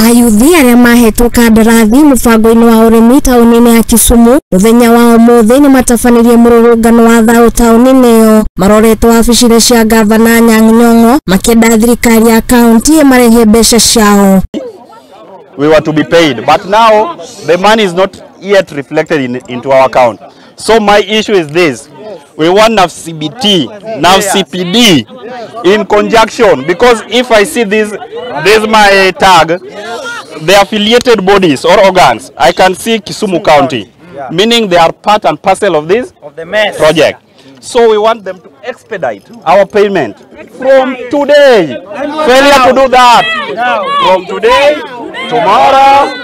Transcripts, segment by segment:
Ayuthi arĩa mahetwo kandarathi mũbango-inĩ wa ũrĩmi taũni-inĩ ya Kisumu mũthenya wa ũmũthĩ nĩ matabanirie mũrũrũngano wa thayũ taũni-inĩ ĩyo maroretwo wabici-inĩ cia gavana Anyang' Nyong'o makĩenda thirikari ya kaunti ĩmarĩhe mbeca ciao. We were to be paid, but now the money is not yet reflected into our account. So my issue is this: we want NAVCBT, NAVCPD in conjunction, because if I see this my tag, the affiliated bodies or organs, I can see Kisumu County, meaning they are part and parcel of this project. So we want them to expedite our payment from today. Failure to do that from today, tomorrow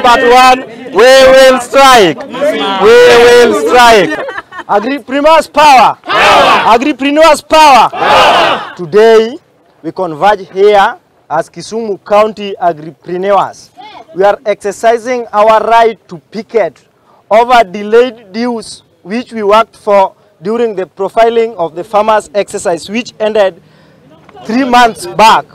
but one, we will strike. We will strike. Agripreneurs power. Power. Agripreneurs power. Power. Today we converge here as Kisumu County Agripreneurs. We are exercising our right to picket over delayed dues which we worked for during the profiling of the farmers exercise, which ended 3 months back.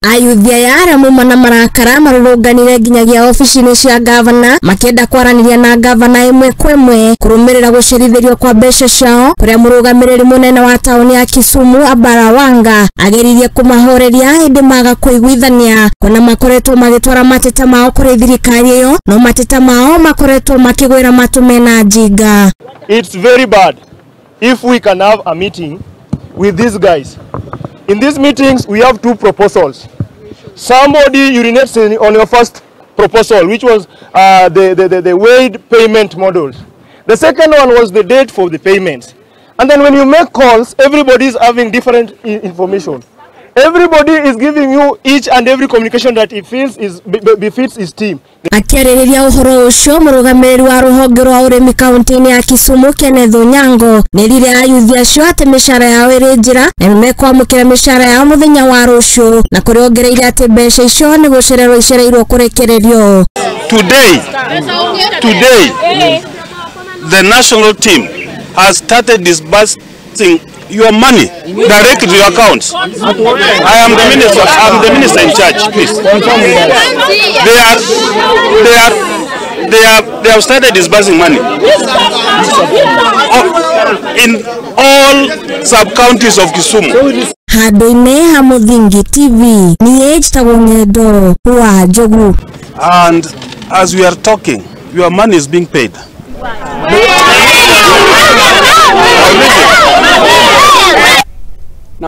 Ayuthi aya arĩa mauma na marakara marũrũnganire nginyagia obici-inĩ cia gavana makĩenda kwaranĩria na gavana ĩmwe kwa ĩmwe kũrũmĩrĩra gũcerithĩrio kwa mbeca ciao kũrĩa mũrũgamĩrĩri mũnene wa taũni ya Kisumu Abara Wanga ageririe kũmahoreria ĩndĩ maga kũiguithania kuona makoretwo magĩtwara mateta mao kũrĩ thirikari ĩyo no mateta mao makoretwo makĩgwĩra matũ mena njinga. It's very bad if we can have a meeting with these guys. In these meetings, we have two proposals. Somebody urinates on your first proposal, which was the weighed payment models. The second one was the date for the payments. And then when you make calls, everybody is having different information. Everybody is giving you each and every communication that he feels is befits his team. Akĩarĩrĩria ũhoro ũcio mũrũgamĩrĩri wa rũhonge rwa ũrĩmi kaunti-inĩ ya Kisumu Kenneth Onyango nĩerire ayuthi acio atĩ mĩcara yao ĩrĩ njĩra na nĩmekwamũkĩra mĩcara yao mũthenya wa rũciũ na kũrĩa ongereire atĩ mbeca icio nĩ gũcererwo icereirwo kũrekererio. Today the national team has started disbursing your money directly to your accounts. I am the minister. I am the minister in charge. Please. They have started disbursing money in all sub counties of Kisumu. Handũ-inĩ ha Mũthingi TV niĩ njĩtagwo Ng'endo wa Njogu. And as we are talking, your money is being paid.